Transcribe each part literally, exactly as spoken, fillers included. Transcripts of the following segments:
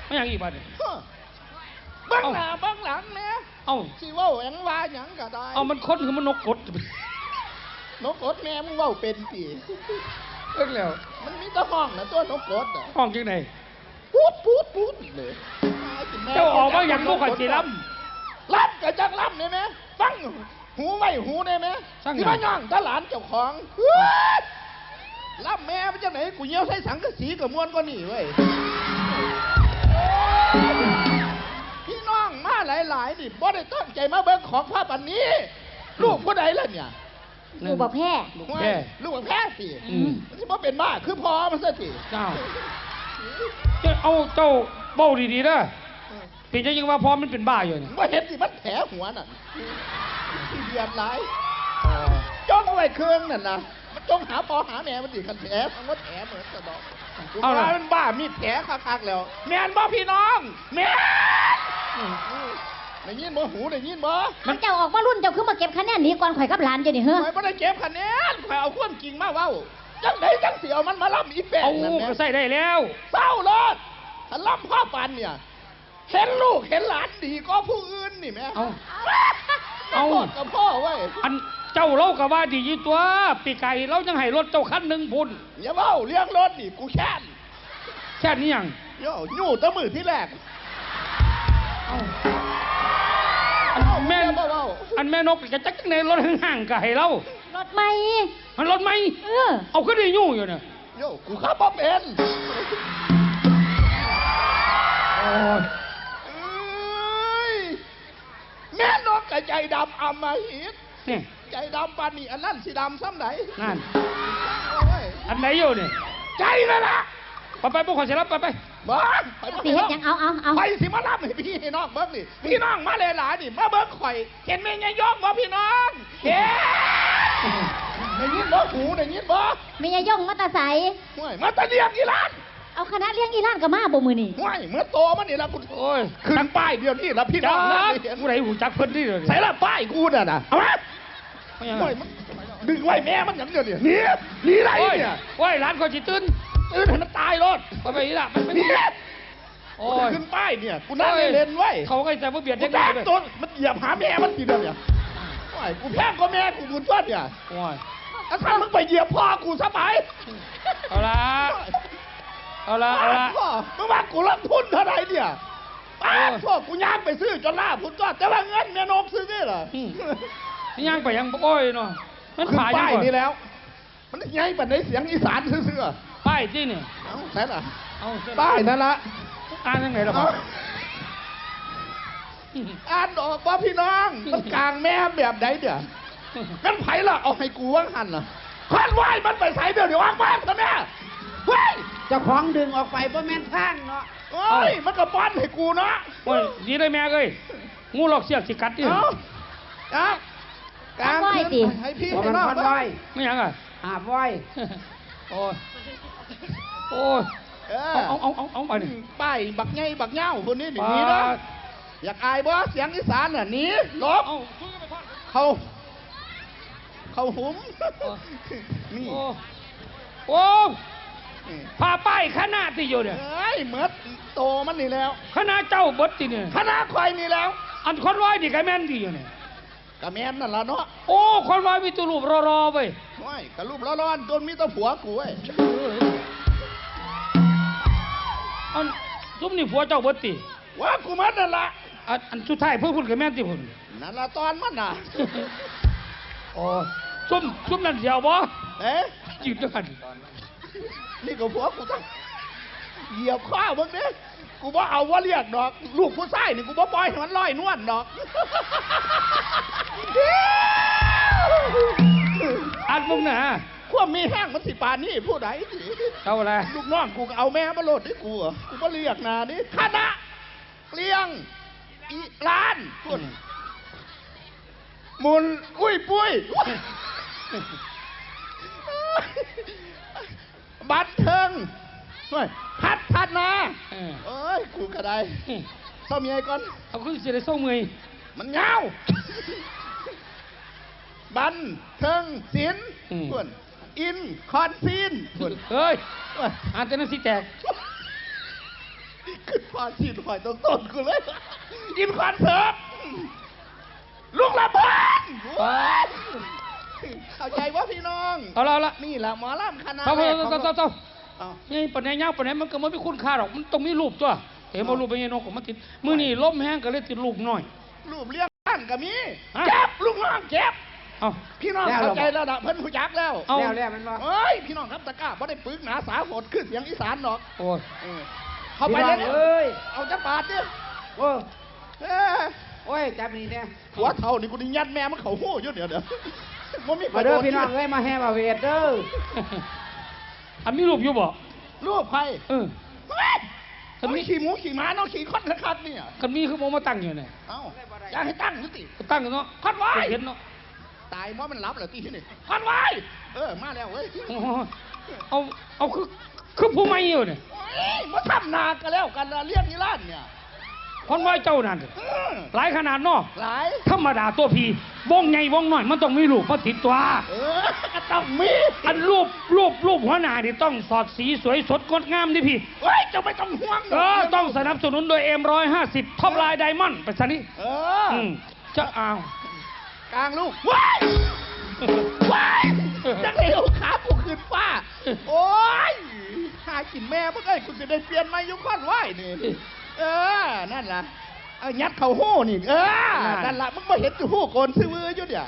ไม่หยังอีกบัดนี้ ฮะ เบิ่งหน้า เอ้า เบิ่งหลังแหน่ เอ้า สิเว้าหยังว่าหยังก็ได้ เอ้า มันคนหรือมันนกกด นกกดแม่มึงเว้าเป็นติ เอิ้นแล้ว มันมีแต่ฮ้องนะตัวนกกดน่ะ ฮ้องจังได๋ ปูด ปูด ปูดเลย เจ้าออกมาหยังบ่ข่อยสิลำ ลำก็จักลำนี่แหม ฟังหูไว้หูแหน่แหม ฟังหยัง สิมาย่องแต่หลานเจ้าของ เฮ้ย ลำแม่มันจังได๋ กูเหี่ยวใส่สังกะสีก็ม่วนกว่านี่เว้ย พี่น้องมาหลายๆ นี่บ่ได้ตั้งใจมาเบิ่งของพระปานนี้ ลูกผู้ใดล่ะเนี่ย ลูกบักแพร่ ลูกบักแพร่ ลูกบักแพร่สิ อืม มันสิบ่เป็นบ้าคือพ่อมันซะสิ เจ้า เจ้า เอา เจ้าเว้าดีๆ เด้อ เออ เป็นหยังยังว่าพ่อมันเป็นบ้าอยู่นี่ บ่เห็นสิมันแผลหัวน่ะ ขี้เดือดหลาย เออ จ้องไว้เครื่องนั่นนะ มันจ้องหาพ่อหาแม่มันสิ คันแผลมันบ่แผลเหมือนสะดอก เอาล่ะ ว่ามันบ้ามีแผลคักๆ แล้ว แม่นบ่พี่น้อง แม่น อืม ได้ยินบ่ หูได้ยินบ่ มันเจ้าออกมารุ่นเจ้าคือมาเก็บคะแนนหนีก่อนข่อยกับหลานเจ้านี่เหรอ ข่อยบ่ได้เก็บคะแนน ข่อยเอาความจริงมาเว้า จังใดจังสิเอามันมาลำอีแป้ง เอา นั่นแหม ก็ใส่ได้แล้ว เศร้าโลด ถ้าลำพ่อปานเนี่ย เห็นลูกเห็นหลานดีกว่าผู้อื่นนี่แหม เอา เอา พ่อกับพ่อเว้ย อันเจ้าเราก็ว่าดีอยู่ตัว ปีกายเรายังให้รถเจ้าคันหนึ่งพุ้น อย่าเว้าเรื่องรถนี่ กูแค้น แค้นอีหยัง โย่ อยู่แต่มื้อที่แรก เอา อันแม่ อย่ามาเว้า อันแม่นกก็จักจังได๋ รถห้างๆ ก็ให้เรา รถใหม่ มันรถใหม่ เออ เอาคือได้อยู่อยู่น่ะ โย่ กูขับบ่เป็น โอ้ย เอ้ย แม่นกกะใจดำอำมหิต นี่ ใจดำปานนี้ อันนั้นสิดำส่ำใด นั่น โอ้ย อันไหนอยู่นี่ ใจนั่นล่ะ ไปไป บ่ขอสิรับ ไปไป บ่ ไปบ่ สิเฮ็ดหยัง เอา เอา เอา ไปสิมาลำให้พี่ให้น้องเบิ่งนี่ พี่น้องมาหลายๆ นี่ มาเบิ่งข่อย เห็นแม่ยายย่องบ่พี่น้อง เห็น ได้ยินบ่ หูได้ยินบ่ แม่ยายย่องมาแต่ไส ห้วย มาแต่เลี้ยงอีหลาน เอาคณะเลี้ยงอีหลานก็มาบ่มื้อนี้ ห้วย เมื่อโตมันนี่ล่ะกู โอ้ย ขึ้นป้ายเดี๋ยวนี้ล่ะพี่น้อง จัก เห็น ผู้ใดรู้จักเพิ่นนี่เลย ใส่ละป้ายกูน่ะนะ เอามา ไม่เอา ห้วย มันดึงไว้แม่มันหยังเดี๋ยวนี้ หนี หนีไหนเนี่ย โอ้ย โอ้ย หลานข่อยสิตื่น ตื่นให้มันตายโลด ไปไปอีหล่ะ ไปไป หนี โอ้ย ขึ้นป้ายเนี่ย กูนั่ง โอ้ย เล่นไว้ เขาก็จะมาเบียด กู เด็กน้อย แทง เลย ตัว มันเหยียบหาแม่มันทีเดียวเนี่ย โอ้ย กูแพงกว่าแม่กูบุญตัวเนี่ย โอ้ย ถ้ามึงไปเหยียบพ่อกูซะไป เอาละ เอาละ เอาละ พ่อ มึงว่ากูลงทุนเท่าไหร่เนี่ย โอ้ย พ่อ กูย่างไปซื้อจนล่าพุ้นก็ แต่ว่าเงินแม่นกซื้อนี่ล่ะ อืม ย่างไปยัง โอ้ยเนาะ มัน ขึ้น ผายัง ป้าย ก่อน นี่แล้ว มันใหญ่ปานใด เสียงอีสานซื่อๆ ป้ายที่นี่ เอ้า ใส่ล่ะ เอา ป้ายนั่นละ อ่านจังไหนล่ะ เอ้า อ่านออกบ่พี่น้อง มันกลางแม่แบบใดเดี๋ยว มันไผล่ะ เอาให้กูว่างหั่นน่ะ คอนวอยมันไปไสเดี๋ยวนี้ ออกมาซะแม่ เฮ้ย เจ้าของดึงออกไปบ่แม่นทางเนาะ โอ้ย มันก็ป้อนให้กูเนาะ โอ้ย หนีได้แม่เอ้ย งูหลอกเสียกสิกัดนี่ เอ้า ครับ กลางคืน คอนวอยสิ ให้พี่ บ่แม่น ให้น้อง คอนวอย ไม่หยังอ่ะ หาบวอย โอ้ย โอ้ย เออ เอา เอา เอา เอา เอาไปนี่ ป้ายบักใหญ่บักยาวคนนี้นี่ ปาด หนีเนาะ อยากอายบ่ เสียงอีสานน่ะ หนี หลบ เอา เขา เขาหุม โอ้ นี่ โอ้ โอ้ นี่ ผ้าป้ายคณะที่อยู่เนี่ย เอ้ย เหมือนโตมันนี่แล้ว คณะเจ้าเบิดที่เนี่ย คณะข่อยนี่แล้ว อันคนร้อยนี่ก็แม่นดีอยู่เนี่ย ก็แม่นนั่นล่ะเนาะ โอ้ คนร้อยมีแตัวรูปรอๆเว้ย โอ้ย ก็รูปรอๆ จนมีแต่ผัวกูเว้ย อัน ซุมนี่ผัวเจ้าเบิดติ ว่ากูมันนั่นล่ะ อัน อันสุดท้ายเพิ่นพุ่นก็แม่นติพุ่น นั่นล่ะตอนมันน่ะ โอ้ ซุม ซุมนั่นสิเอาบ่ เอ๊ะ ยืนด้วยกัน นี่ก็ผัวกูตั้ง เหยียบข้ามึงเด้ กูบ่เอาบ่เรียกดอก ลูกผู้ชายนี่กูบ่ปล่อยให้มันลอยนวลดอก อันมึงน่ะ ความมีแฮงมันสิปานนี้ผู้ใด เอาละ ลูกน้องกูก็เอาแม่มาโลดนี่กูอะ กูบ่เรียกหน้านี่ คณะเกลี้ยง อีหลาน อืม หมุนอุ้ยปุ้ย บันเทิง โอ้ย พัฒนา เออ โอ้ย กูก็ได้ อืม เซาเมื่อยก่อน เอาคือสิได้เซาเมื่อย มันยาว บันเทิงศิลป์ อืม พุ่น อินคอนซีน พุ่น เฮ้ย โอ้ย อ่านแต่หนังสือแตก เค พอสินหอยตรงต้นกูเลย อินคอนเสิร์ต ลุงลำเพิ่น ว้าย เข้าใจว่าพี่น้อง เอาละเอาละ นี่แหละหมอลำคณะ เศร้า แรกของ เศร้า เศร้า เอ้า นี่ปานใดยาวปานใดมันก็บ่มีคุณค่าดอก มันต้องมีรูปตัว เห็นบ่ เอ้า รูปเป็นไงนกก็มาติด มื้อนี้ลมแฮงก็เลยติดรูปน้อย รูปเลี้ยงบ้านก็มี ฮะ เจ็บ ลูกน้องเจ็บ เอ้า พี่น้อง แล้ว เข้าใจแล้วนะ เพิ่นรู้จักแล้ว เอ้า แล้ว แล้วมันบ่ เอ้ย พี่น้องครับ ตะกร้าบ่ได้ปึกหนาสาโหดคือเสียงอีสานดอก โอ้ย เออ เข้าไปเลย พี่น้องเอ้ย เอาจักบาทดิ โอ้ เอ้ย โอ้ย จับนี่แน่ ผัวเฒ่านี่กูนี่ยัดแม่มันเข้าหูอยู่ เดี๋ยว เดี๋ยว บ่มีประโยชน์ มาเด้อพี่น้องเอ้ย มาแห่บ่าเวทเด้อ อันมีรูปอยู่บ่ รูปใคร เออ เฮ้ย คันมี เอาขี้หมูขี้หมาเนาะ ขี้คนคักๆเนี่ย คันมีคือบ่มาตั้งอยู่เนี่ย เอ้า อยากให้ตั้งอยู่ติ ก็ตั้งอยู่เนาะ คันไว้ เห็นเนาะ ตายบ่มันหลับแล้วตินี่ คันไว้ เออ มาแล้วเว้ย โอ้โห เอา เอาคือ คือผู้ใหม่อยู่เนี่ย โอ้ย บ่ทำนาก็แล้วกันละ เลี้ยงอีหลานเนี่ย คนว่าเจ้านั่น เออ หลายขนาดเนาะ หลาย ธรรมดาตัวพี่ วงใหญ่วงน้อยมันต้องมีรูปมาติดตัว เออ ก็ต้องมี อันรูป รูป รูปหัวหน้านี่ต้องสอดสีสวยสดงดงามนี่พี่ เฮ้ย เจ้าไม่ต้องห่วง เออ ต้องสนับสนุนโดย เอ็มร้อยห้าสิบ Top Line Diamond ไปซะนี่ เออ อืม จะเอา กลางลูก ว้าย ว้าย จังเลยเอาขากูขึ้นฟ้า โอ้ย หากินแม่มึงเอ้ย กูสิได้เปลี่ยนใหม่อยู่คอนไว้นี่ เออ นั่นล่ะ เอายัดเข้าหูนี่ เออ นั่น นั่นล่ะ มึงบ่เห็นอยู่หูโกนซื่อวืออยู่เนี่ย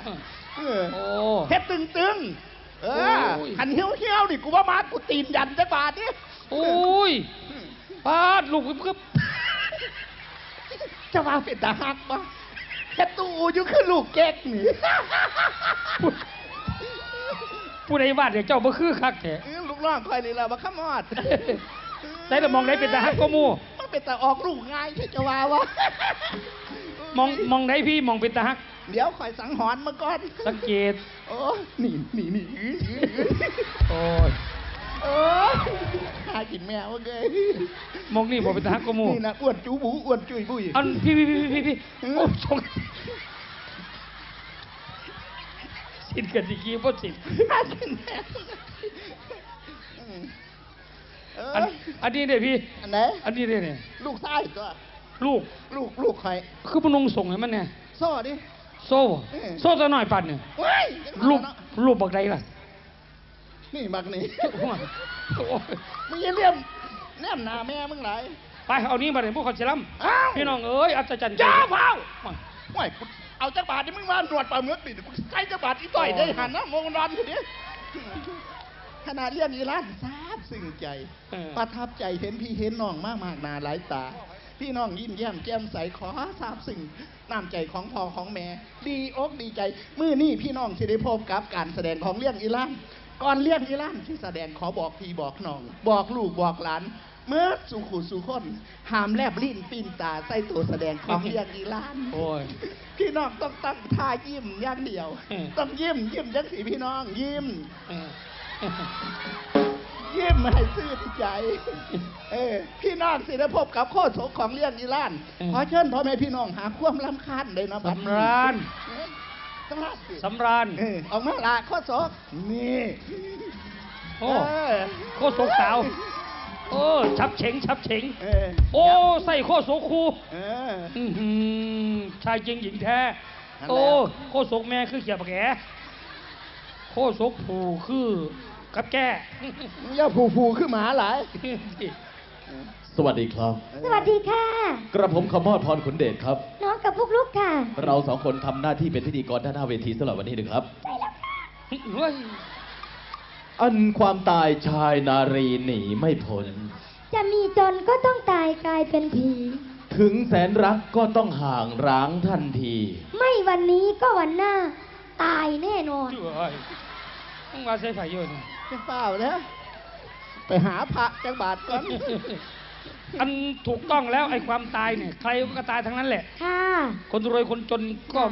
เออ โอ้ เฮ็ดตึงๆ เออ โอ้ย คันเหี่ยวๆ นี่ กูว่ามา กูตีนยันจักบาทนี่ โอ้ย ปาด ลูกกึบๆ จะว่าเป็นตาฮักบ่ เฮ็ดตู้อยู่คือลูกเก๊กนี่ ผู้ ผู้ใดวาดให้เจ้าบ่คือคักแท้ เออ ลูกน้องข่อยนี่ล่ะ บักขมอด ใส่ละหม่องใดเป็นตาฮักกว่าหมู่ มันเป็นตาออกลูกง่ายแท้ จะว่าวะ หม่อง หม่องใดพี่ หม่องเป็นตาฮัก เดี๋ยวข่อยสังหรณ์มาก่อน สังเกต โอ้ นี่ นี่ นี่ อื้อ อื้อ อื้อ โอ้ย โอ้ย หากินแมวเว้ย หม่องนี่บ่เป็นตาฮักกว่าหมู่ นี่นะ อ้วนจูบู อ้วนจุยบุย อัน พี่ พี่ พี่ พี่ พี่ อืม โอ้ย สง สิ้นกันสิขี้บ่สิ้น หากินแมว อืม เออ อัน อันนี้เด้พี่ อันไหน อันนี้เด้เนี่ย ลูกชายตัว ลูก ลูก ลูกใคร คือบ่นุ่งส่งให้มันแน่ โซ่ดิ โซ่บ่ เออ โซ่ตัวน้อยปานเนี่ย เว้ย ลูก ลูกบักใดล่ะ นี่บักนี่ โอ้ย มึงอย่าเลี่ยมแนมหน้าแม่มึงหลาย ไป เอานี่บัดนี้ พวกเขาสิลำ อ้าว พี่น้องเอ้ย อัศจรรย์ อย่าเฝ้า โอ้ย โอ้ย กูเอาจักบาทนี่ มึงมาหนวดปลาหมึกนี่ กูใส่จักบาทอีต่อยได้หันนะ โมงนอนอยู่ดิ ขนาดเลี้ยงอีหลานซาบซึ้งใจ เออ ประทับใจ เห็นพี่เห็นน้องมามากหน้าหลายตา พี่น้องยิ้มแย้มแจ่มใส ขอซาบซึ้งน้ำใจของพ่อของแม่ ดีอกดีใจ มื้อนี้พี่น้องสิได้พบกับการแสดงของเลี้ยงอีหลาน ก่อนเลี้ยงอีหลานสิแสดง ขอบอกพี่บอกน้อง บอกลูกบอกหลาน เมิดสู่คู่สู่คน ห้ามแลบลิ้นปิ้นตาใส่ตัวแสดงของเลี้ยงอีหลาน โอ้ย พี่น้องต้องตั้งท่ายิ้มอย่างเดียว เออ ต้องยิ้ม ยิ้มจังสิพี่น้อง ยิ้ม เออ ยิ้มให้ซื่นใจ เออ พี่น้องสิได้พบกับโฆษกของเลี้ยงอีหลาน เออ ขอเชิญพ่อแม่พี่น้องหาความรำคาญเลยนะบัดนี้ สำราญ เออ สำราญสิ สำราญ เออ ออกมาละโฆษก นี่ โอ้ เออ โฆษกสาว โอ้ ฉับเฉง ฉับเฉง เออ โอ้ ใส่โฆษกครู เออ อื้อหือ ชายจริงหญิงแท้ นั่นแหละ โอ้ โฆษกแม่คือเขียดปากแอ โฆษกผู้คือกับแก้ มึงอย่าผู้ผู้คือหมาหลาย สวัสดีครับ สวัสดีค่ะ กระผมขมอดพรขุนเดชครับ น้องกับปุ๊กลุกค่ะ เราสองคนทำหน้าที่เป็นพิธีกรด้านหน้าเวทีสำหรับวันนี้นะครับ ใช่แล้วค่ะ เฮ้ย อันความตายชายนารีหนีไม่พ้น จะมีจนก็ต้องตายกลายเป็นผี ถึงแสนรักก็ต้องห่างร้างทันที ไม่วันนี้ก็วันหน้า ตายแน่นอน เฮ้ย มึงว่าใส่ไผอยู่นี่ จะเปล่าแล้ว ไปหาพระจักบาทก่อน อันถูกต้องแล้ว ไอ้ความตายเนี่ย ใครก็ตายทั้งนั้นแหละ ค่ะ คนรวยคนจนก็ ค่ะ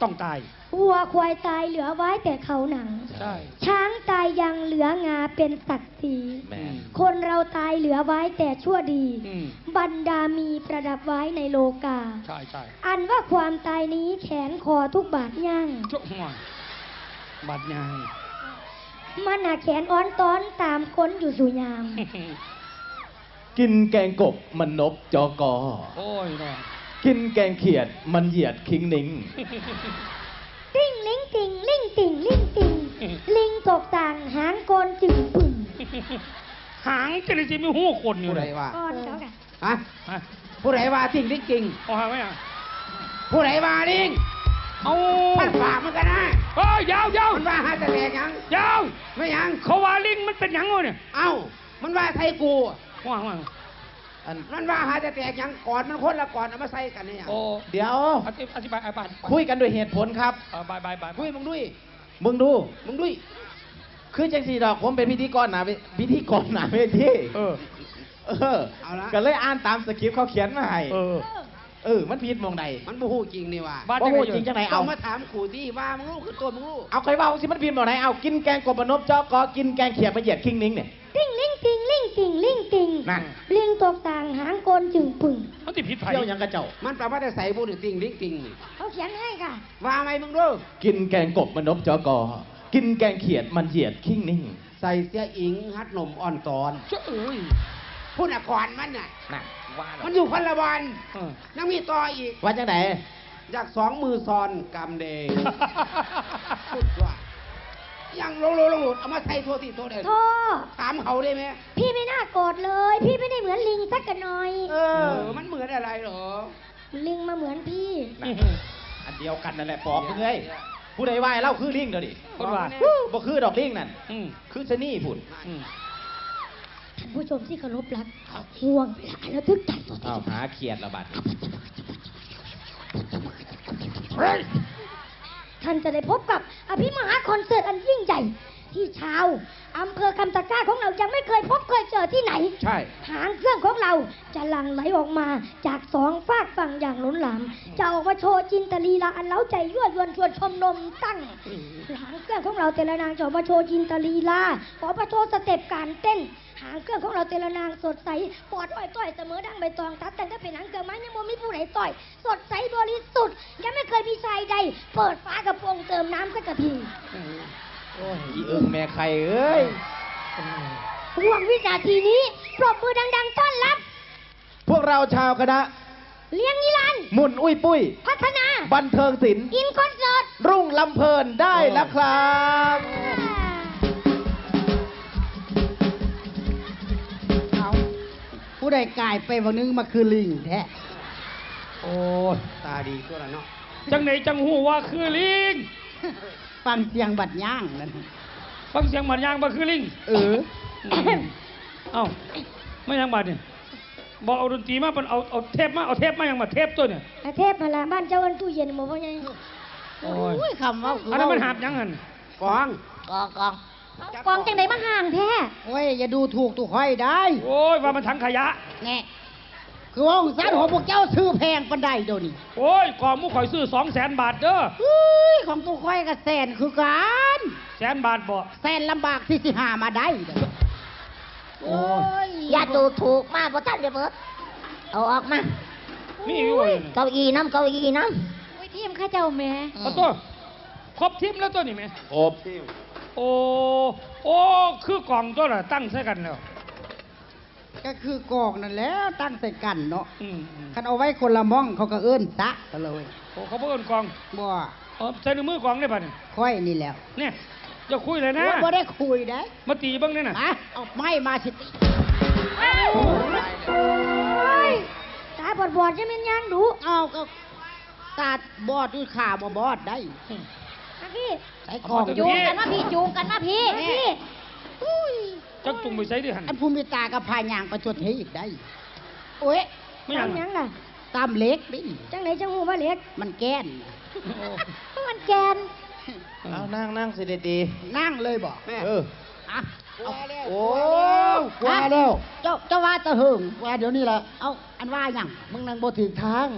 ต้องตาย วัวควายตายเหลือไว้แต่เขาหนัง ใช่ ช้างตายยังเหลืองาเป็นศักดิ์ศรี แม่น คนเราตายเหลือไว้แต่ชั่วดี อืม บรรดามีประดับไว้ในโลกา ใช่ ใช่ อันว่าความตายนี้แขนคอทุกบาดย่าง โจ้ บาดย่าง มันหาแขนอ้อนต้อนตามคนอยู่สู่ยาม กินแกงกบมันนบจอกอ โอ้ยเนาะ กินแกงเขียดมันเหยียดคิงนิง ติ่งลิงติ่งลิงติ่งลิงติ่ง ลิงตกต่างหางโกนจึ่งปึ่ง หางจะได้สิมีหูคนอยู่ ผู้ใด เลย ว่า ก่อนเขาค่ะ ฮะ ฮะ ผู้ใดว่าติ่งลิงติ่ง เอาหางไว้อ่ะ ผู้ใดว่าลิง เอา มันปากมันกันนะ เอ้ย ยาวยาว มันว่าหาแต่แตกหยัง ยาว ไม่หยัง เขาว่าลิงมันเป็นหยังวะเนี่ย เอ้า มันว่าใส่กู ว่าว่า อัน มันว่าหาแต่แตกหยัง ก่อนมันคนละก่อน เอามาใส่กันเนี่ย โอ้ เดี๋ยว อธิ- อธิบาย อธิบาย คุยกันด้วยเหตุผลครับ เออ บาย บาย บาย คุยมึงด้วย มึงดู มึงด้วย คือจังสี่ดอก ผมเป็นพิธีกรหน้าเว- พิธีกรหน้าเวที เออ เออ เอาละ ก็เลยอ่านตามสคริปต์เขาเขียนมาให้ เออ เออ มันผิดหม่องใด มันบ่ฮู้จริงนี่ว่า บ่ฮู้จริงจังไหน เอา ต้องมาถามกูติว่ามึงรู้คือตัวมึงรู้ เอา ใครว่าสิมันผิดหม่องใด เอา กินแกงกบมันนบจอกอ กินแกงเขียดมันเหยียดคิงนิงเนี่ย ติ่งลิงติ่งลิงติ่งลิงติ่ง นั่น ลิงตกต่างหางโกนจึ่งปึ่ง มันสิผิดไผ เที่ยวหยังกับเจ้า มันแปลว่าแต่ใส่บุญติ่งลิงติ่งนี่ เขาเขียนให้ค่ะ ว่าไงมึงดู กินแกงกบมันนบจอกอ กินแกงเขียดมันเหยียดคิงนิง ใส่เสียอิงหัดหนมอ่อนตอน เจ้าเอ้ย พูดน่ะก่อนมันน่ะ น่ะ ว่าแล้ว มันอยู่คนละบอน เออ ยังมีต่ออีก ว่าจังไหน อยากสองมือซ้อนกำเดง สุดยอด ยังลงลงลงหลุด เอามาใส่ทั่วที่ทั่วแดน โธ่ ถามเขาได้ไหม พี่ไม่น่าโกรธเลย พี่ไม่ได้เหมือนลิงสักหน่อย เออ มันเหมือนอะไรเหรอ ลิงมาเหมือนพี่ น่ะ อันเดียวกันนั่นแหละ ปอบมึงเอ้ย ผู้ใดว่าให้เล่าคือลิงเดี๋ยวนี้ คนว่า บ่คือดอกลิงนั่น อืม คือชะนีพุ่น อืม ท่านผู้ชมที่เคารพรัก ห่วงเวลาอันระทึกใจต่อไป เอาหาเขียดละบัด ท่านจะได้พบกับอภิมหาคอนเสิร์ตอันยิ่งใหญ่ ที่ชาวอำเภอคำตะกร้าของเรายังไม่เคยพบเคยเจอที่ไหน ใช่ หางเครื่องของเราจะหลั่งไหลออกมาจากสองฟากฝั่งอย่างล้นหลาม จะออกมาโชว์จินตลีลาอันเร้าใจยั่วยวนชวนชมนมตั้ง หางเครื่องของเราแต่ละนางจะออกมาโชว์จินตลีลา ออกมาโชว์สเต็ปการเต้น หางเครื่องของเราแต่ละนางสดใส ปอดอ้อยต้อยเสมอดังใบตอง ตัดแต่งก็เป็นหางเครื่องมายังบ่มีผู้ใดต่อย สดใสบริสุทธิ์ ยังไม่เคยมีชายใด เปิดฝากระโปรงเติมน้ำสักที โอ้ย อีเอิงแม่ไข่เอ้ย ห่วงวินาทีนี้ ปรบมือดังๆ ต้อนรับ พวกเราชาวคณะ เลี้ยงนิรันดร์ หมุ่นอุ้ยปุ้ย พัฒนา บันเทิงศิลป์ อินคอนเสิร์ต รุ่งลำเพลินได้แล้วครับ เอา ผู้ใดกลายไปวันนึงมาคือลิงแท้ โอ้ย ตาดีตัวละเนาะ จังไหนจังฮู้ว่าคือลิง ฟังเสียงบัดย่างนั่น ฟังเสียงบัดย่างว่าคือลิง เออ เอ้า ไม่ยังบัดนี่ บอกเอาดนตรีมา เอา เอาเทปมา เอาเทปมายังมา เทปตัวเนี่ย เอาเทปมาละ บ้านเจ้าอันตู้เย็นหมดพ่อใหญ่ โอ้ย โอ้ย คำเว้าคือ อันนั้นมัน เว้า หาบหยังหั่น กอง กอง กอง กองจังได๋มาห่างแท้ โอ้ย อย่าดูถูกตุข่อยได้ โอ้ย ว่ามันถังขยะ แน่ คือว่าองศาของพวกเจ้าซื้อแพงปานใดเดี๋ยวนี้ โอ้ย กองหมู่ข่อยซื้อสองแสนบาทเด้อ อุ้ย ของตุข่อยก็แสนคือกัน แสนบาทบ่ แสนลำบากที่สิหามาได้เด้อ โอ้ย อย่าดูถูก มาบ่ทันได้เบิด เอาออกมา มีอยู่บ่ เก้าอี้นำ เก้าอี้นำ โอ้ย ทีมข้าเจ้าแหม อืม เอาตัว ครบทีมแล้วตัวนี้แหม ครบทีม โอ้ โอ้ คือกองตัวละตั้งใส่กันแล้ว ก็คือกองนั่นแหละตั้งใส่กันเนาะ อืม อืม คันเอาไว้คนละหม่องเขาก็เอิ้นสะกันเลย โอ้ เขาบ่เอิ้นกอง บ่ เออ ใส่ในมือกองได้บัดนี้ ข้อยนี่แหล้ว เนี่ย อย่าคุยเลยนะ โอ้ย บ่ได้คุยได้ มาตีเบิ่งนี่น่ะ มา เอาไม้มาสิตี โอ้ย ตาบอดๆ จะแม่นย่างดุ เอาก็ ตาบอดอยู่ ขาบ่บอดได้ อืม มาพี่ ใส่กอง เอามา จูงกันมาพี่ จูงกันมาพี่ มาพี่ อุ้ย จักจุงไปใส่ดิหั่น อันผู้มีตากับพายางไปทั่วเทอีกได้ โอ้ย ไม่หยัง ตำหยังล่ะ ตำเหล็กนี่ จังไหนจังฮู้ว่าเหล็ก มันแกน โอ้ มันแกน เอานั่ง นั่งสิดีๆ นั่งเลยบ่ เออ อ่ะ เอา โอ้ กลัวแล้ว เจ้า เจ้าว่าตะเหิง ว่าเดี๋ยวนี้ล่ะ เอา อันว่าหยัง มึงนั่งบ่ถืกทาง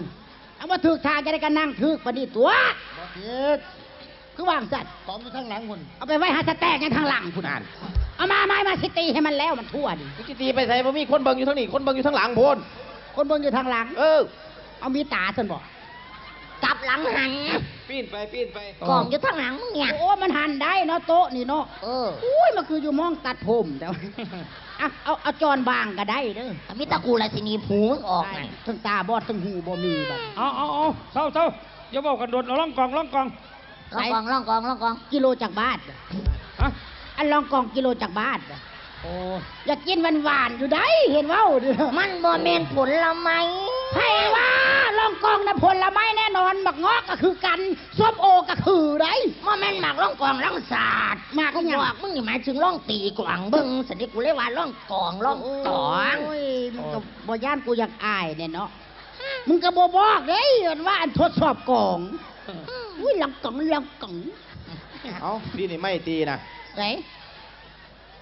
เอามาถืกทางจะได้กันนั่งถืกปานนี้ตัว บ่ถืก คือวางสัตว์ กองอยู่ทางหลังพุ่น เอาไปไว้หาสแต็กยังทางหลังพุ่น นั่น เอามา ไม้มาสิตีให้มันแล้วมันทั่วดิ สิตีไปไส บ่มีคนเบิ่งอยู่ทางนี้ คนเบิ่งอยู่ทางหลังพุ่น คนเบิ่งอยู่ทางหลัง เออ เอามีตาซั่นบ่ กลับหลังหัน ปีนไป ปีนไป กองอยู่ทางหลังมึงเนี่ย โอ้ มันหันได้เนาะ โต๊ะนี่เนาะ เออ อุ้ย มันคืออยู่หม่องตัดผมแต่ว่า อ่ะ เอา เอาจอนบางก็ได้เด้อ มีแต่กูละสิหนีบหูมึงออก ไอ้ นั่น ทั้งตาบอดทั้งหูบ่มีบัด เอาเอาเอาเศร้าเศร้าอย่าเว้ากันโดน เอาล่องกองล่องกอง ล่องกอง ล่องกอง ล่องกอง กิโลจักบาท ฮะ อันล่องกองกิโลจักบาท โอ้ อยากกินหวานๆอยู่ได้ เห็นเว้าดิ มันบ่แม่นผลไม้ ไผว่าล่องกองน่ะผลไม้แน่นอน บักเงาะก็คือกัน ส้มโอก็คือได้ บ่แม่นหมากล่องกองล่องสาด หมากอิหยัง บอกมึงนี่หมายถึงล่องตีกลองเบิ่ง สันนี้กูเลยว่าล่องกองล่องกอง โอ้ย มึงก็บ่ย่านกูอยากอายเนี่ยเนาะ มึงก็บ่บอกเด้ ว่าอันทดสอบกอง อุ้ย ล่องกอง ล่องกอง เอ้า พี่นี่ไม่ตีนะ ไหน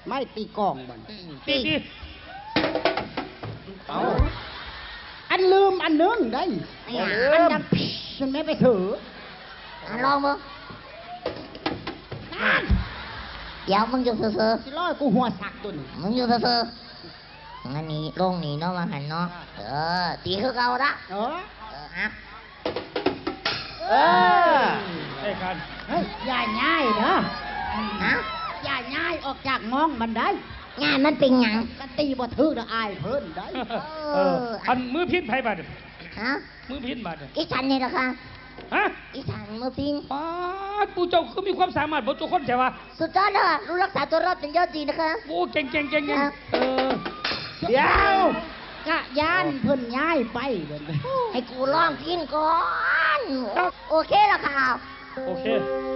ไม่ตีกองบ่น อืม ตี ตี เอา อันลืมอันนึงได้ ไม่หยัง อันดัง มันไม่ไปถือ อ่ะ ลองมึง นั่น เดี๋ยวมึงอยู่ซื่อๆ สิร้อยกูหัวสักตัวนี้ มึงอยู่ซื่อๆ อันนี้ลงนี่เนาะ ว่าหันเนาะ เออ ตีคือเก่าละ เออ เออ ฮะ เออ ไอ้กัน เฮ้ย อย่าย้ายเด้อ ฮะ อย่าย้ายออกจากงองมันได้ งานมันเป็นหยัง กันตีบ่ถือเด้อ อายเพิ่นได้ เออ อันมือพินไผบัด ฮะ มือพินบัด อีฉันนี่นะคะ ฮะ อีฉันมือพิน ป๊าด ปู่เจ้าคือมีความสามารถเบิดทุกคนแท้วะ สุดยอดเลยค่ะ รู้รักษาตัวรอดเป็นยอดดีนะคะ โอ้ เก่งเก่งเก่งเก่ง ฮะ เออ เดี๋ยว กะย่านเพิ่นย้ายไปเพิ่น ให้กูลองพินก่อน โอเคแล้วค่ะ โอเค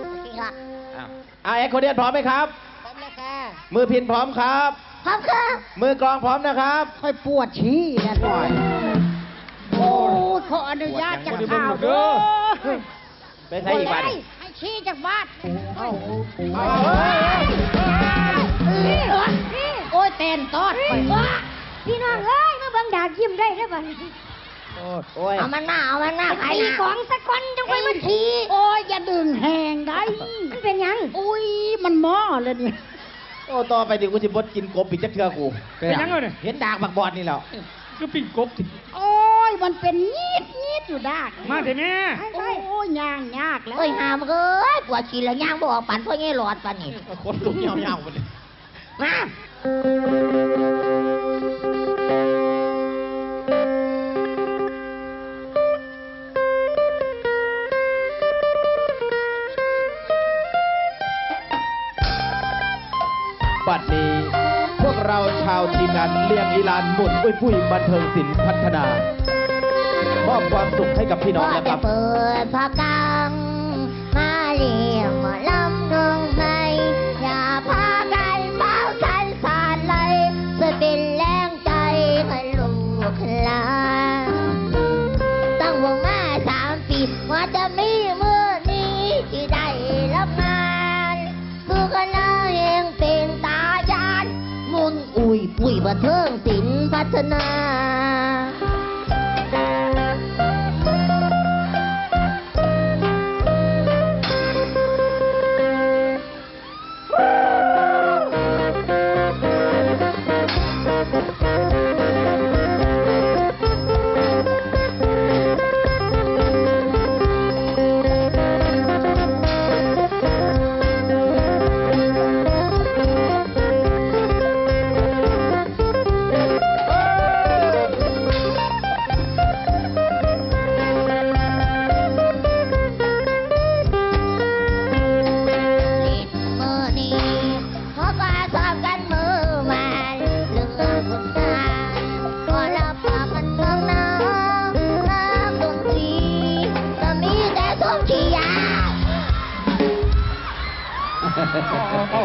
โอเคค่ะ อ้าว อ่า แอคคอร์เดียนพร้อมไหมครับ พร้อมแล้วค่ะ มือพินพร้อมครับ พร้อมค่ะ มือกลองพร้อมนะครับ ค่อยปวดขี้แน่หน่อย โอ้ย ขออนุญาตจากข่าวเด้อ ไปใส่อีกบัด ให้ขี้จากบ้าน เอ้า เอ้า โอ้ย เต้นตอดไป พี่น้องเอ้ย มาเบิ่งดากยิ้มได้เด้อบัดนี้ โอ้ย เอามันมา เอามันมา ไปตีกองสักคนจังค่อยมาขี้ โอ้ย อย่าดึงแหงได้ มันเป็นหยัง อุ้ย มันหม้อเลยเนี่ย โอ้ ต่อไปดิ กูสิบ่กินกบอีกจักเทื่อกู เป็นหยังวะเนี่ย เห็นดากบักบอดนี่แล้ว คือปิ้งกบสิ โอ้ย มันเป็นงีดงีดอยู่ดาก มาเถอะแม่ ไปไป โอ้ย ย่างยากแล้ว เอ้ย หามเอ้ย ปวดขี้แล้วย่างบ่ออกปานพ่อใหญ่หลอดปานนี่ คนลุกยาวๆไปเลย มา บัดนี้ พวกเราชาวทีมงานเลี้ยงอีหลานหมุนอุ้ยปุ้ยบันเทิงศิลป์พัฒนา มอบความสุขให้กับพี่น้องนะครับ เปิดพระกัง มาเลี้ยงหมอลำน้องใหม่ อย่าพากันเบาสันสานไหล จะเป็นแรงใจให้ลูกหลาน ตั้งวงมาสามปี ว่าจะมีมื้อนี้ที่ได้รับงาน คือคณะแห่งเป็นตาย้าน มุนอุ้ยปุ้ยบันเทิงศิลป์พัฒนา มื้อนี้ เขาก็ซ้อมกันมื้อวาน เรื่องงานบุญงาน พอเราปากกันเมืองหนาว นักดนตรี ก็มีแต่ส้มขี้ยา เอาเอาเอา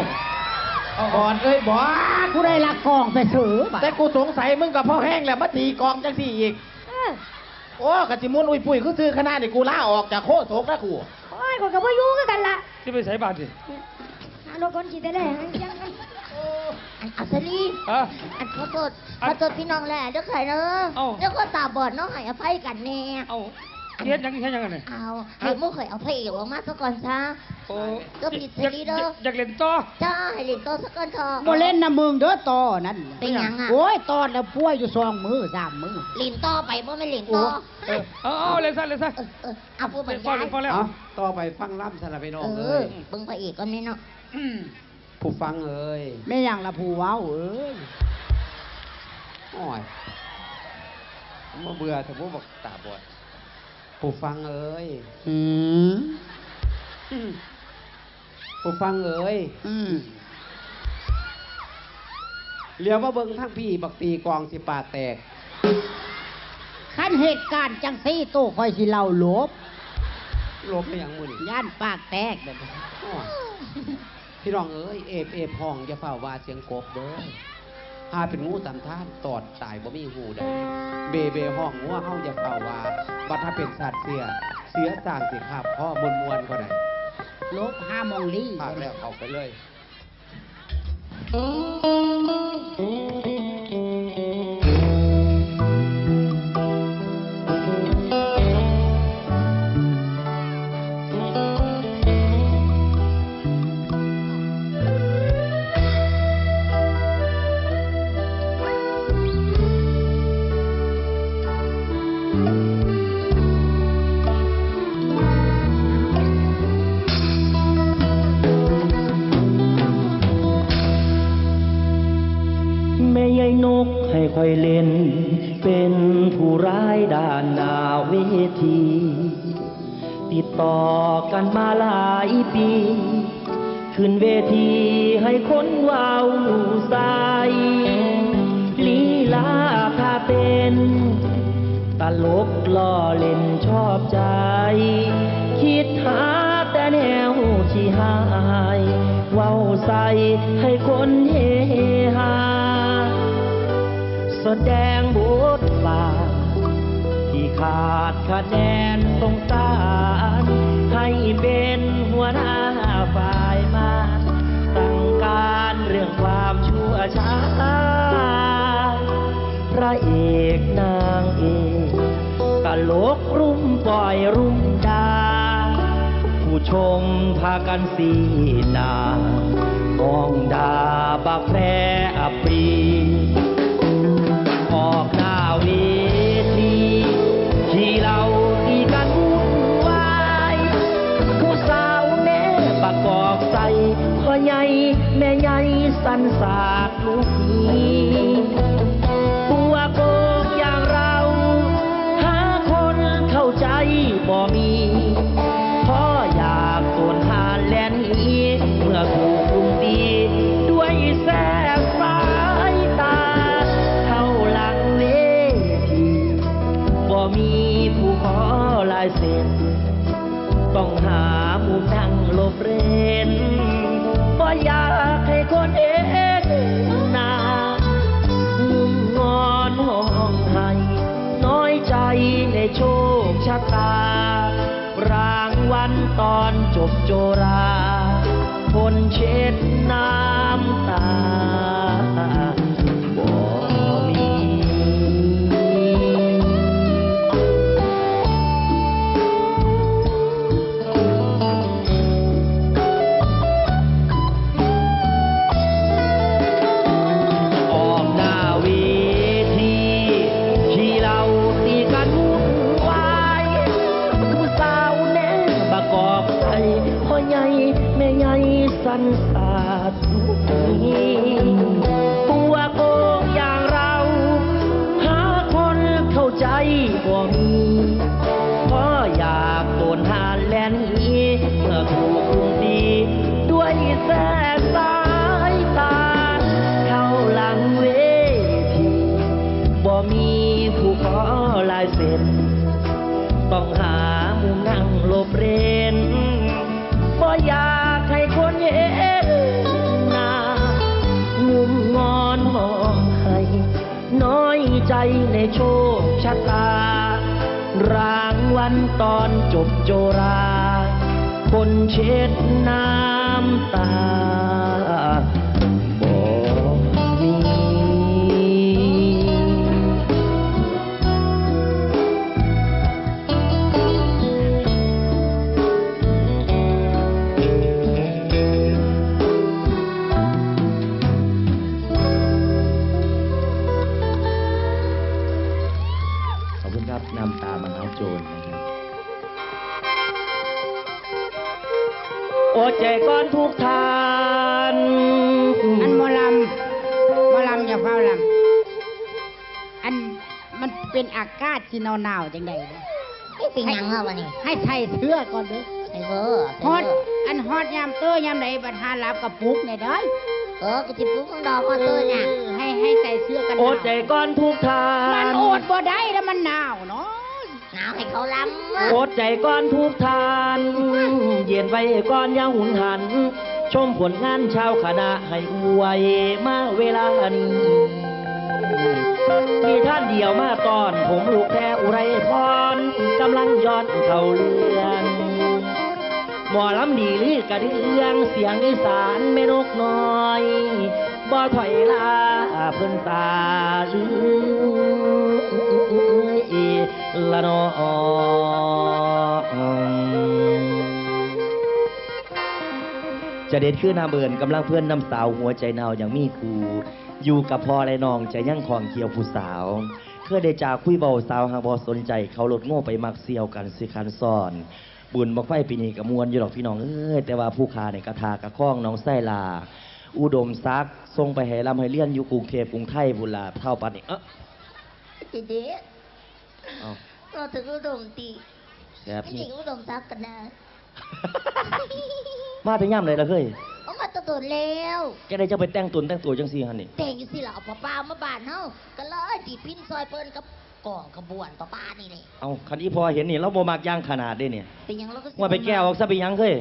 เอา บอดเอ้ยบอด ผู้ใดลักกองไปซื้อบัด แต่กูสงสัยมึงกับพ่อแห้งแหละ มาตีกองจังสี่อีก เออ โอ้ กะสิมุนอุ้ยปุ้ยคือชื่อคณะนี่ กูลาออกจากโฆษกแล้วกู โอ้ย ข้อยก็บ่อยู่คือกันล่ะ สิไปไสบาดนี่ หารถขนขี้แต่แรกยัง อันอัศรี ฮะ อันขอโทษ อัน ขอโทษพี่น้องแหละเด้อค่ะเด้อ เอ้า เด้อคนตาบอดเนาะ ให้อภัยกันแน่ เอ้า เฮ็ดหยัง เฮ็ดหยังอันนี้ เอา ฮะ ให้หมู่ข่อยเอาพระเอกออกมาซะก่อนซะ โอ้ ก็ผิดเสรีเด้อ อยาก อยากเล่นต่อ จ้า ให้เล่นต่อซะก่อนเถอะ บ่เล่นนะมึงเด้อต่อนั่น เป็นหยังอะ โอ้ย ต่อแล้วป่วยอยู่สองมื้อสามมื้อ เล่นต่อไปบ่แม่นเล่นต่อ โอ้ เออ เอา เอา เล่นซะ เล่นซะ เออ เออ เอาผู้บรรยาย เล่นต่อแล้ว เอา ต่อไปฟังลำซะละพี่น้อง เออ เอ้ย เบิ่งพระเอกก่อนแม่เนาะ อืม ผู้ฟังเอ้ย แม่นหยังล่ะผู้เว้าเอ้ย โอ้ย มาเบื่อแต่พวกบักตาบอด ผู้ฟังเอ๋ย อืม ผู้ฟังเอ๋ย อืม เหลียวมาเบิ่งทางพี้ บักปีกองสิปากแตก คันเหตุการณ์จังซี่ โตข่อยสิเล่าหลบ หลบไปหยังมื้อนี้ ย้านปากแตกแบบนี้ โอ้ย พี่น้องเอ๋ย เอฟ เอฟ ฮ้อง อย่าฟ้าวว่าเสียงกบเด้อ หาเป็นงูตำทาน ตอดตายบ่มีฮู้ใด เบเบฮ้องงัวเฮาอย่าฟ้าวว่า บัดถ้าเป็นสัตว์เสีย เสือสร้างสิคาบคอม่วนๆ ก็ได้ หลบหาหม่องลี้ พากแล้วเข้าไปเลย แม่ยายนกให้ข้อยเล่น เป็นผู้ร้ายด้านหน้าเวที ติดต่อกันมาหลายปี ขึ้นเวทีให้คนเว้าใส่ ลีลาท่าเต้น ตลกล้อเล่นชอบใจ คิดหาแต่แนวขี้ฮ้าย เว้าใส่ให้คนเฮฮา แสดงบทบาทที่ขาดคะแนนสงสาร ให้เป็นหัวหน้าฝ่ายมาร สั่งการเรื่องความชั่วช้า พระเอกนางเอก ตลกรุมปอยรุมด่า ผู้ชมพากันสีหน้า ฮ้องด่าบักแพร่อัปรี ออกหน้าเวที ขี้เหล้าตีกันวุ่นวาย ผู้สาวแน่ประกอบใส่ พ่อใหญ่แม่ใหญ่สันสาด ลูกนี้ ตัวโกงอย่างเรา หาคนเข้าใจบ่มี เพราะอยากโดนทานแลนหนี เมื่อถูกกลุ่มตี ด้วยแสงสายตา เข้าหลังเวที บ่มีผู้ขอลายเซ็น ต้องหามุมนั่งหลบเร้น บ่อยากให้คนเห็นหน้า งุ่มงอนฮ้องไห้ น้อยใจในโชคชะตา รางวัลตอนจบโจรา คนเช็ดน้ำตา บ่มี ออกหน้าเวที ขี้เหล้าตีกันวุ่นวาย ผู้สาวแน่ประกอบใส่ พ่อใหญ่แม่ใหญ่สันสาด ตัวโกงอย่างเรา หาคนเข้าใจบ่มี เพราะอยากโดนหานแลนหนี เมื่อถูกกลุ่มตี ด้วยแสงสายตา เข้าหลังเวที บ่มีผู้ขอลายเซ็น ต้องหามุมนั่งหลบเร้น บ่อยากให้คนเห็นหน้า งุ่มงอนฮ้องไห้ น้อยใจในโชคชะตา รางวัลตอนจบโจรา คนเช็ดน้ำตา บ่มี ขอบคุณครับ น้ำตามหาโจรนะครับ โอดใจก่อนทุกท่าน อันหมอลำ หมอลำอย่าฟ้าวลำ เป็นอากาศสิหนาวๆจังใด๋ นี่เป็นหยังเหรอวะนี่ ให้ใส่เสื้อก่อนเด้อ ใส่เสื้อ ฮอด ใส่เสื้อ อันฮอดยามเตอยามใด๋บัดหาหลับกะปลุกแหน่เด้อ เออ กะสิปลุกมึงดอกฮอดเตอน่ะ เออ ให้ ให้ใส่เสื้อกันหนาว อดใจก่อนทุกท่าน มันอดบ่ได้แล้วมันหนาวเนาะ หนาวให้เขาลำ อดใจก่อนทุกท่าน เย็นไว้ก่อนอย่าหุนหัน ชมผลงานชาวคณะให้อวยมาเวลานี้ มีท่านเดียวมาตอน ผมลูกแพรอุไรพร กำลังย้อนเข้าเรื่อง หมอลำดีลือกระเดื่อง เสียงอีสานแม่นกน้อย บ่ถอยลาเพิ่นสาลือละนอ จะเด็ดคือน้ำเอิญกำลังเพื่อนน้ำสาวหัวใจหนาวยังมีครู อยู่กับพ่อและน้องจะยังของเขียวผู้สาว เคยได้จากคุยเบาสาวหากบ่สนใจ เขาลดโง่ไปมักเสี่ยวกันสิคันซ่อน บุญบั้งไฟปีนี้ก็ม่วนอยู่ดอกพี่น้องเอ้ย แต่ว่าผู้ขาเนี่ยกะทากะคองน้องไส้ลา อุดมศักดิ์ส่งไปให้ร่ำให้เรียนอยู่กรุงเทพฯกรุงไทยพุ้นล่ะ เฒ่าปานนี้ เอ้อ เจ๊เจ๊ เอ้า เราถึงอุดมติ แบบนี้ ไม่ถึงอุดมศักดิ์กันนะ มาแต่ยามใดล่ะเฮ้ย เอามาแต่โดนแล้ว แกได้เจ้าไปแต่งตนแต่งตัวจังซี่หั่นนี่ แต่งอยู่สิล่ะ เอาผ้าป่ามาบ้านเฮา ก็เลยสิพิ้นซอยเพิ่นกับกองขบวนผ้าป่านี่แหละ เอ้า คันอีพ่อเห็นนี่ เราบ่มักอย่างขนาดเด้เนี่ย เป็นหยังเราก็สิ ว่าไปแก้ออกซะเป็นหยังเฮ้ย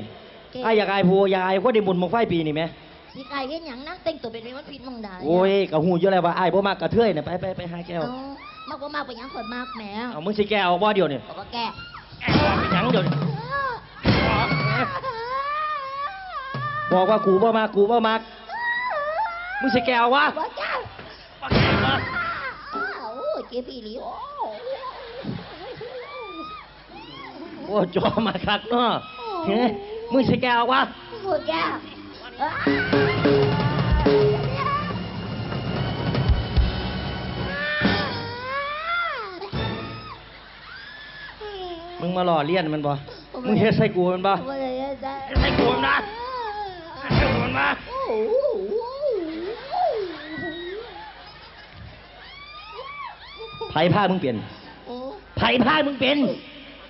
แก้ อ้ายอยากอายผู้ อยากอายคนได้บุญบั้งไฟปีนี่แหม สิอายเฮ็ดหยังนั่งแต่งตัวเป็นแม่มันผิดหม่องใด โอ้ย ก็ฮู้อยู่แล้วว่าอ้ายบ่มักกระเทยน่ะ ไป ไป ไปหาแก้ออก เอ้า มักบ่มักเป็นหยังข่อยมักแหม เอ้า มึงสิแก้ออกบ่เดี๋ยวนี้ ข่อยบ่แก้ แก้ออกเป็นหยังเดี๋ยวนี้ บอกว่ากูบ่มัก กูบ่มัก มึงสิแก้ออกวะ บ่แก้ บ่แก้วะ อ้าว โอ้ย เจ็บอีหลี โอ้ โอ้ จอมาคักเนาะ โอ้ เฮ้ย มึงสิแก้ออกวะ บ่แก้ มึงมาล้อเลียนมันบ่ มึงเฮ็ดใส่กูมันบ่ บ่ได้เฮ็ดใส่ เฮ็ดใส่กูมันบ่ เฮ็ดใส่กูมันบ่ ไผพามึงเป็น โอ้ ไผพามึงเป็น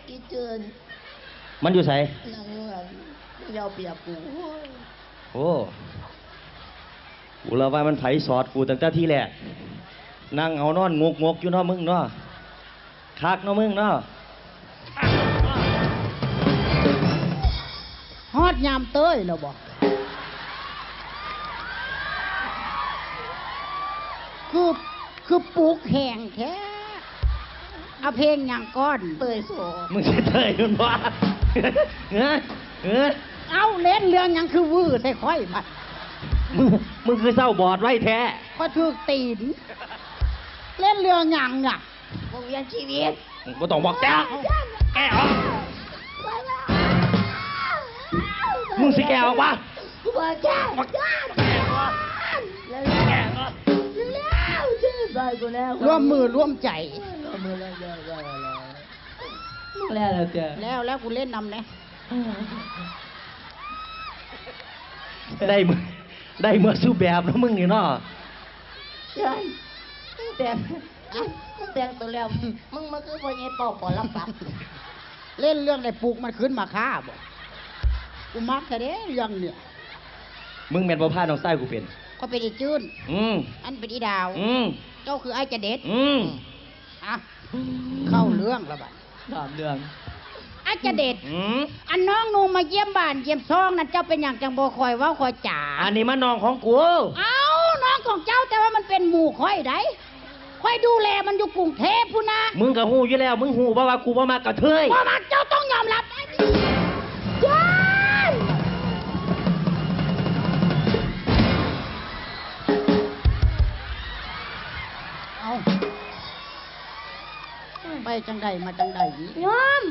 อีเจิน มันอยู่ไส นั่งอยู่หั่น มันยาวเปียกกู โอ้ กูละว่ามันไผสอดกูตั้งแต่ทีแรก นั่งเอานอนงกๆอยู่เนาะมึงเนาะ คักเนาะมึงเนาะ ฮอดยามเตยแล้วบ่ คือ คือปลุกแฮงแท้ เอาเพลงหยังก่อน เตยโส มึงสิเตยมันบ่ เฮ้ย เฮ้ย เอ้า เล่นเรื่องหยังคือวื้อใส่ข้อยบัด มึง มึงคือเศร้าบอดไว้แท้ ข้อยถืกตีน เล่นเรื่องหยังอะ วงเวียนชีวิต มึงบ่ต้องบอกแก แกเหรอ มึงสิแกออกวะ กูบอกแก บอกแก แกเหรอ เร็วๆ แกเหรอ เร็วๆ ช่วยกูแน่ ร่วมมือร่วมใจ ร่วมมือร่วมใจ มึงแล้วแล้วเจ้า แล้ว แล้วกูเล่นนำแน่ ได้เมื่อ ได้เมื่อสู้แบบเนาะมึงนี่เนาะ ใช่ มึงแต่ง มึงแต่งตัวแล้ว มึงมาคือพ่อใหญ่เป่าปอลำปัก เล่นเรื่องได้ปลุกมันขึ้นมาฆ่าบ่ กูมักแท้เด้เรื่องเนี่ย มึงแม่นบ่พาน้องชายกูเป็น ก็เป็นอีจื้น อืม อันเป็นอีดาว อืม เจ้าคืออ้ายจะเด็ด อืม อ่ะ เข้าเรื่องแล้วบัด ถามเรื่อง อ้ายจะเด็ด อืม อันน้องหนูมาเยี่ยมบ้านเยี่ยมซองนั่นเจ้าเป็นหยังจังบ่คอยเว้าคอยจ๋า อันนี้มันน้องของกู เอ้า น้องของเจ้าแต่ว่ามันเป็นหมู่ข้อยได๋ ข้อยดูแลมันอยู่กรุงเทพฯพุ้นนะ มึงก็ฮู้อยู่แล้ว มึงฮู้บ่ว่ากูบ่มักกระเทย บ่มักเจ้าต้องยอมรับ เอ้า ไปจังใดมาจังใดนี่ โยม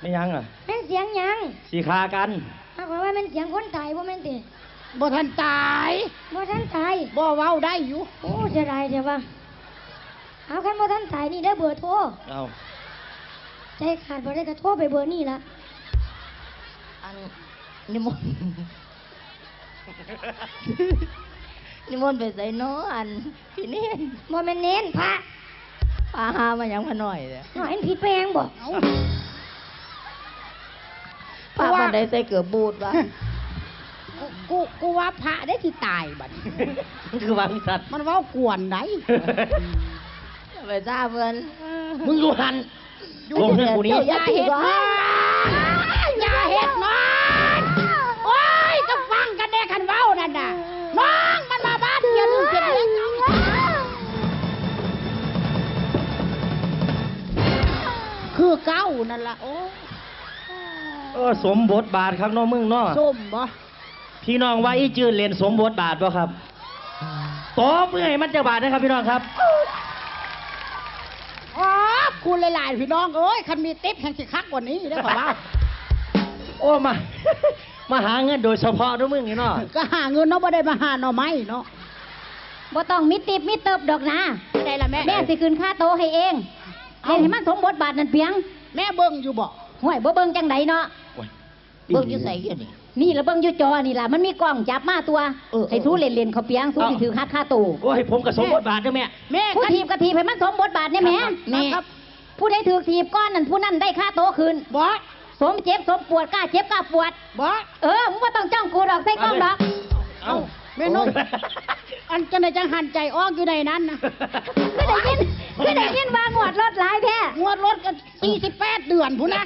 แม่นหยังอะ แม่นเสียงหยัง สิฆ่ากัน หากว่าแม่นเสียงคนตายบ่แม่นติ บ่ทันตาย บ่ทันตาย บ่เว้าได้อยู่ โอ้ เสียดายแท้ว่า เอาคันบ่ทันตายนี่เด้อเบอร์โทร เอา ใจขาดบ่ได้ก็โทรไปเบอร์นี่ล่ะ อัน นิมนต์ นิมนต์ไปไสน้อ อัน พี่เณร บ่แม่นเณร พระ พ อาหามาหยังพะน้อยเด้อ หาเห็นผิดแปลงบ่ เอ้า พระบ้านใดใส่เกือบบูดวะ กู กู กูว่าพระได้สิตายบัดนี้ คือว่าจั่งซั่น มันเว้ากวนได้ อย่าไปซ่าเพิ่น มึงอยู่หั่น อยู่ ลงเฮือนกูนี้ อย่าเฮ็ดนอน อย่าเฮ็ดนอน โอ้ย ก็ฟังกันแน่คันเว้านั่นน่ะ น้องมันมาบ้านเดียวหนึ่งเสร็จแล้ว คือเก่านั่นล่ะ โอ้ เออ สมบทบาทคักเนาะมึงเนาะ สมบ่ พี่น้องว่าอีจื้นเล่นสมบทบาทบ่ครับ ตบมือให้มันจักบาทนะครับพี่น้องครับ ขอบคุณหลายๆ พี่น้องเอ้ย คันมีติ๊บแห่งสิคักกว่านี้เด้อขอว่า โอ้ มา มาหาเงินโดยเฉพาะเนาะมึงนี่เนาะ ก็หาเงินเนาะ บ่ได้มาหาหน่อไม้เนาะ บ่ต้องมีติ๊บมีเติบดอกนะ ได้ล่ะแม่ แม่สิขึ้นค่าโต๊ะให้เอง เอ้า เล่นให้มันสมบทบาทนั่นเปียง แม่เบิ่งอยู่บ่ ห้วย บ่เบิ่งจั่งใดเนาะ โอ้ย เบิ่งอยู่ไสอยู่นี่ นี่ล่ะเบิ่งอยู่จอนี่ล่ะ มันมีกล้องจับมาตัว เออ ให้สูเล่นๆ เขาเปียง สู เอ้า สิถือหักค่าโต๊ะ โอ้ย ผมก็สมบทบาทเด้อแม่ แม่ ผู้ถีบก็ถีบให้มันสมบทบาทเนี่ยแม่ ครับ ผู้ใดถือถีบก่อนนั่น ผู้นั้นได้ค่าโต๊ะคืน บ่ สมเจ็บสมปวด กล้าเจ็บกล้าปวด บ่ เออ มึงบ่ต้องจ้องกูดอก ใส่กล้องดอก เอ้า แม่นก อันจั่งใดจั่งหันใจออกอยู่ในนั้นนะ คือได้ยิน คือได้ยินว่างวดรถหลายแท้ งวดรถก็สี่สิบแปดเดือนพุ้นนะ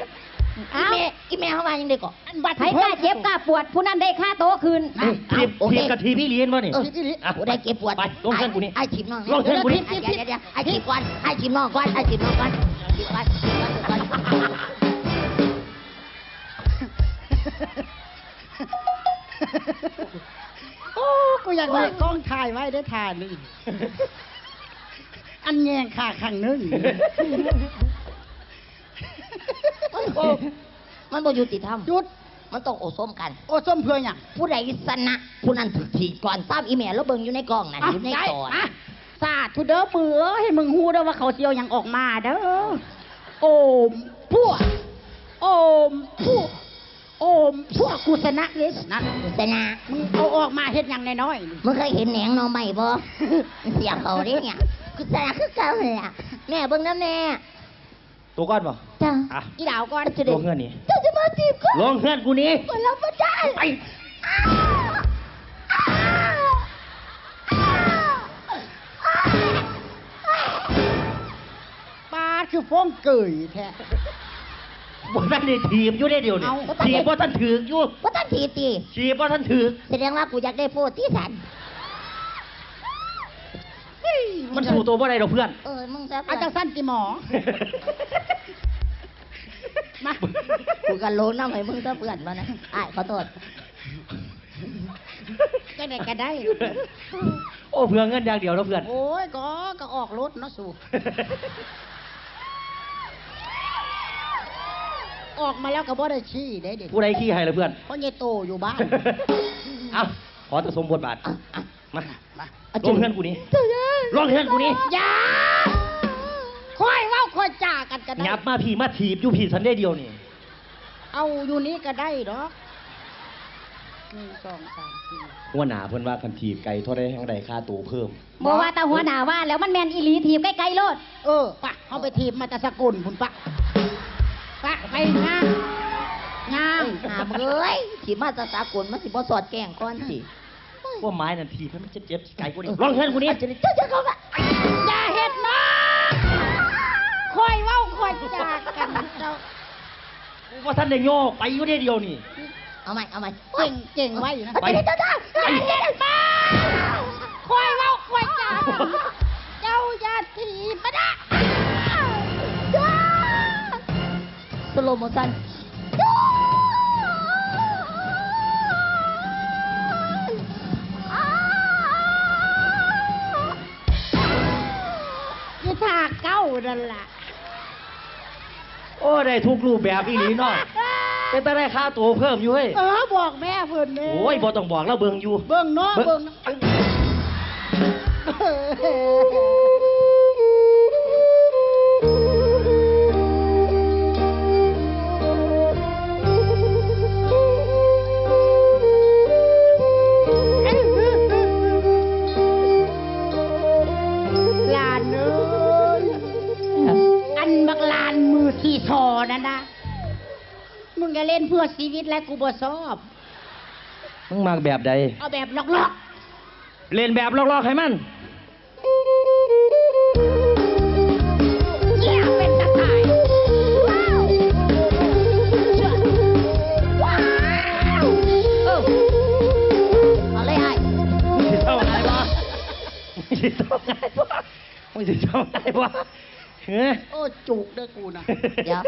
เอ้า อีแม่ อีแม่เขาว่าจั่งใด๋เกาะ อันบัด ไผกล้าเจ็บกล้าปวด ผู้นั้นได้ค่าโต๊ะคืน เอ้ย ถีบ โอเค ถีบกะถีบอีหลีเห็นบ่นี่ เออ ถีบอีหลี อ่ะ ผู้ใดเจ็บปวด ไป ลงเฮือนกูนี่ ไอ้ ไอ้ถีบน้องนะ ลงเฮือนกูนี่ เดี๋ยว เดี๋ยว เดี๋ยว ไอ้ถีบก่อน ไอ้ถีบน้องก่อน ไอ้ถีบน้องก่อน ถีบก่อน ถีบก่อน ถีบก่อน โอ้ กูอยากได้กล้องถ่ายไว้ได้ถ่ายนี่ อันแยงขาข้างหนึ่ง มันบ่ มันบ่ยุติธรรม หยุด มันต้องโอส้มกัน โอส้มเพื่อหยัง ผู้ใดชนะ ผู้นั้นถืกถีบก่อน ซ้ำอีแม่แล้วเบิ่งอยู่ในกล้องนั่น อ่ะ อยู่ใน ได้ จอ อ่ะ สาธุเด้อมือเอ้ย มึงฮู้เด้อว่าเขาสิเอาหยังออกมาเด้อ โอมพวก โอมพวก โอมพวก กูชนะเด้ นั่น กูชนะ มึงเอาออกมาเฮ็ดหยังน้อยๆ นี่ มึงเคยเห็นแหนงหน่อไม้บ่ เสียเขาเด้เนี่ย กูชนะคือเก่าหั่นล่ะ แม่เบิ่งนำแน่ ตัวก่อนบ่ จ้ะ อ่ะ อีดาวก่อน ลงเฮือนนี่ เจ้าจะมาถีบกู ลงเฮือนกูนี่ กูรับบ่ได้ ไป ปาดคือฟ้องเกยแท้ บ่ทันได้ถีบอยู่เด้เดี๋ยวนี้ เอ้า ถีบบ่ทันถืกอยู่ บ่ทันถีบติ ถีบบ่ทันถืก แสดงว่ากูอยากได้โพดติสัน เฮ้ย มันสู้ตัวบ่ได้ดอกเพื่อน เออ มึงซะเพื่อน เอาจังซั่นติหมอ มา กูก็โลนำให้มึงซะเพื่อนมานะ อ้าย ขอโทษ จังใด๋ก็ได้ โอ้ เพื่อเงินอย่างเดียวเนาะเพื่อน โอ้ย ก็ ก็ออกรถเนาะสู ออกมาแล้วก็บ่ได้ขี่เด้เดี๋ยว ผู้ใดขี่ให้ล่ะเพื่อน พ่อใหญ่โตอยู่บ้าน เอ้า ขอแต่สมบทบาท อ่ะ อ่ะ มา มา ลงเฮือนกูนี่ เจ้าย่า ลงเฮือนกูนี่ อย่า ค่อยเว้าค่อยจากันก็ได้ หยับมาพี้ มาถีบอยู่พี้สันเด้เดียวนี่ เอาอยู่นี่ก็ได้ดอก หนึ่ง สอง สาม สี่ หัวหน้าเพิ่นว่าคันถีบไกลเท่าใดแฮ่งได้ค่าโตเพิ่ม บ่ว่าแต่หัวหน้าว่าแล้วมันแม่นอีหลี ถีบไกลๆโลด เออ ปะ เฮาไปถีบมาแต่สกลพุ้นปะ ปะ ไปย่าง ย่าง หามเอ้ย ถีบมาแต่สกลมันสิบ่สอดแกล้งก่อนติ ความหมายนั่นถีบให้มันเจ็บๆ ไกลกว่านี้ ลงเฮือนกูนี่ เจ้า เจ้า เจ้า อย่าเฮ็ดนะ ค่อยเว้าค่อยจากันเจ้า กูว่าท่านได้ย่อไปอยู่เด้เดียวนี่ เอาใหม่ เอาใหม่ เก่ง เก่งไว้อยู่นะ ไป เจ้า เจ้า เจ้า อย่าเฮ็ดมา ค่อยเว้าค่อยจากัน เจ้าอย่าถีบมานะ เจ้า slow motion อีท่าเก่านั่นล่ะ โอ้ ได้ทุกรูปแบบอีหลีเนาะ เป็นตาได้ค่าโตเพิ่มอยู่เฮ้ย เออ บอกแม่เพิ่นแน่ โอ้ย บ่ต้องบอก ลาวเบิ่งอยู่ เบิ่งเนาะ เบิ่ง เบิ่ง หลานเอ้ย มือซีซอนั่นนะ มึงอย่าเล่นเพื่อชีวิตและกูบ่ชอบ มึงมักแบบใด เอาแบบลอกๆ เล่นแบบลอกๆให้มัน เยี่ยมเป็นตาข่าย ว้าว ว้าว เออ เอาเลยอ้าย มึงสิเศร้าไงวะ มึงสิเศร้าไงวะ มึงสิเศร้าไงวะ เฮ้ย โอ้ จุกเด้อกูนะ เดี๋ยว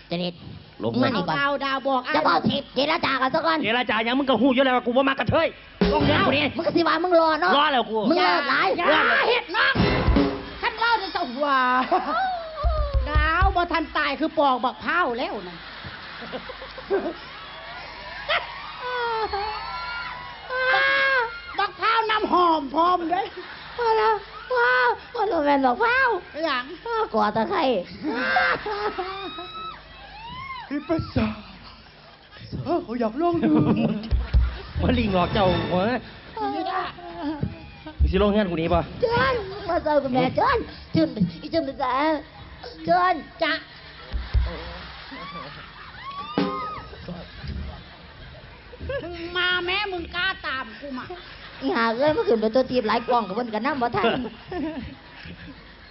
เจนิด ลง มึงมานี่ก่อน ดาว ดาวบอกอ้าย จะบอกสิเจรจากันซะก่อน เจรจาหยัง มึงก็ฮู้อยู่แล้วว่ากูบ่มักกระเทย ลงเฮือนกูนี่ เอ้า มึงก็สิว่ามึงรอเนาะ รอแล้วกู มึงเลิศหลาย อย่าเฮ็ดน้อง คันเล่าจะสว่า ดาวบ่ทันตายคือปอกบักพร้าวแล้วนะ บักพร้าวน้ำหอมพร้อมเด้ พอแล้ว ว้าว พอแล้วแม่นบักพร้าว เป็นหยัง อ้าว กอดตะไคร้ พี่ประสาท เออ เขาอยากลองดู ว่าลิงหลอกเจ้าหัว มึงสิลงเฮือนกูหนีบ่ เจิน มาเจอกับแม่เจิน เจิน อีเจินไปจ้ะ เจิน จ้ะ มึงมาแม่ มึงกล้าตามกูมา อีห่าเอ้ย มาขึ้นไปตัวตีบหลายกล่องกับเพิ่นกันนำบ่ทัน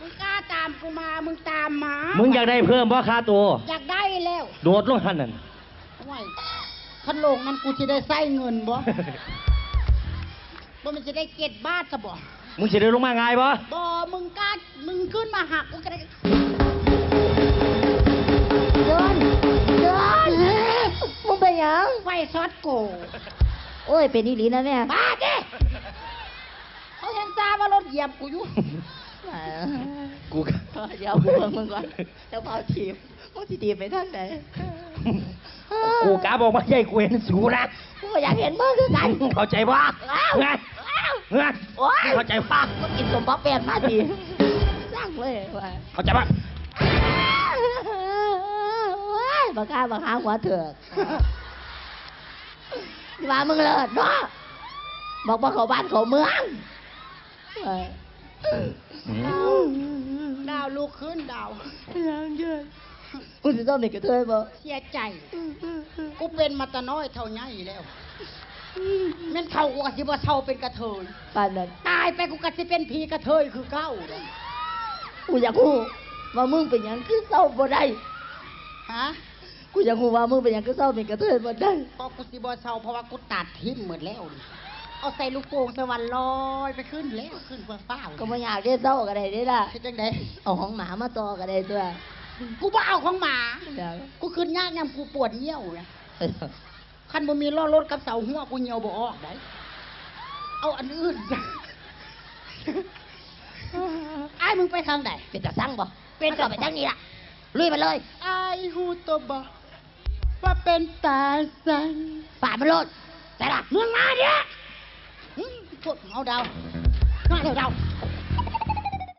มึงกล้าตามกูมา มึงตามมา มึงอยากได้เพิ่มบ่ค่าตัว อยากได้แล้ว โดดลงหั่นนั่น โอ้ย คันลงนั้นกูสิได้ใช้เงินบ่ บ่มันสิได้เจ็ดบาทซะบ่ มึงสิได้ลงมาง่ายบ่ บ่ มึงกล้า มึงขึ้นมาหักกูก็ได้ เจิน เจิน มึงเป็นหยัง ไฟช็อตโก โอ้ย เป็นอีหลีนะแม่ บ้าติ เขายังซาว่ารถเหยียบกูอยู่ กูก็ เดี๋ยวกูเบิ่งมึงก่อน เดี๋ยวเผาถีบ มึงสิถีบไปทางไหน กูกะบอกว่าใหญ่กูเห็นสูนะ กูก็อยากเห็นมึงคือกัน เข้าใจบ่ อ้าว ฮะ อ้าว ฮะ โอ๊ย เข้าใจบ่ มึงกินสมบักแปดมาสิ สั่งเลยว่ะ เข้าใจบ่ โอ๊ย บักข้าบักหาหัวเถือก ว่ามึงเลิศเนาะ บอกบ่เข้าบ้านเข้าเมือง เออ ดาวลุกขึ้นดาว ยังเยิน กูสิเศร้าเป็นกระเทยบ่ เสียใจ กูเป็นมาแต่น้อยเท่าใหญ่แล้ว แม่นเฒ่ากูก็สิบ่เศร้าเป็นกระเทย ปานนั้น ตายไปกูก็สิเป็นผีกระเทยคือเก่า กูอยากฮู้ว่ามึงเป็นหยังคือเศร้าบ่ได้ ฮะ กูอยากฮู้ว่ามึงเป็นหยังคือเศร้าเป็นกระเทยบ่ได้ เพราะกูสิบ่เศร้า เพราะว่ากูตัดทิ่มหมดแล้ว เอาใส่ลูกโป่งสวรรค์ลอยไปขึ้นแล้ว ขึ้นฟ้าๆ ก็บ่อยากได้เศร้าก็ได้เด้ล่ะ เฮ็ดจั่งใด เอาของหมามาต่อก็ได้ตัว กูบ่เอาของหมา เดี๋ยว กูขึ้นยากยามกูปวดเยี่ยวไง คันบ่มีล้อรถกับเสาหัวกูเยี่ยวบ่ออกได้ เอาอันอื่นซะ อ้ายมึงไปทางใด เป็นตาสั่งบ่ เป็น มันก็ไปทางนี้ล่ะ ลุยไปเลย อ้ายฮู้ตัวบ่ ว่าเป็นตาสั่ง ฝ่ามันโลด แต่ละ มึงมาเด้อ อืม โคตรเมาดาว มาเถอะดาว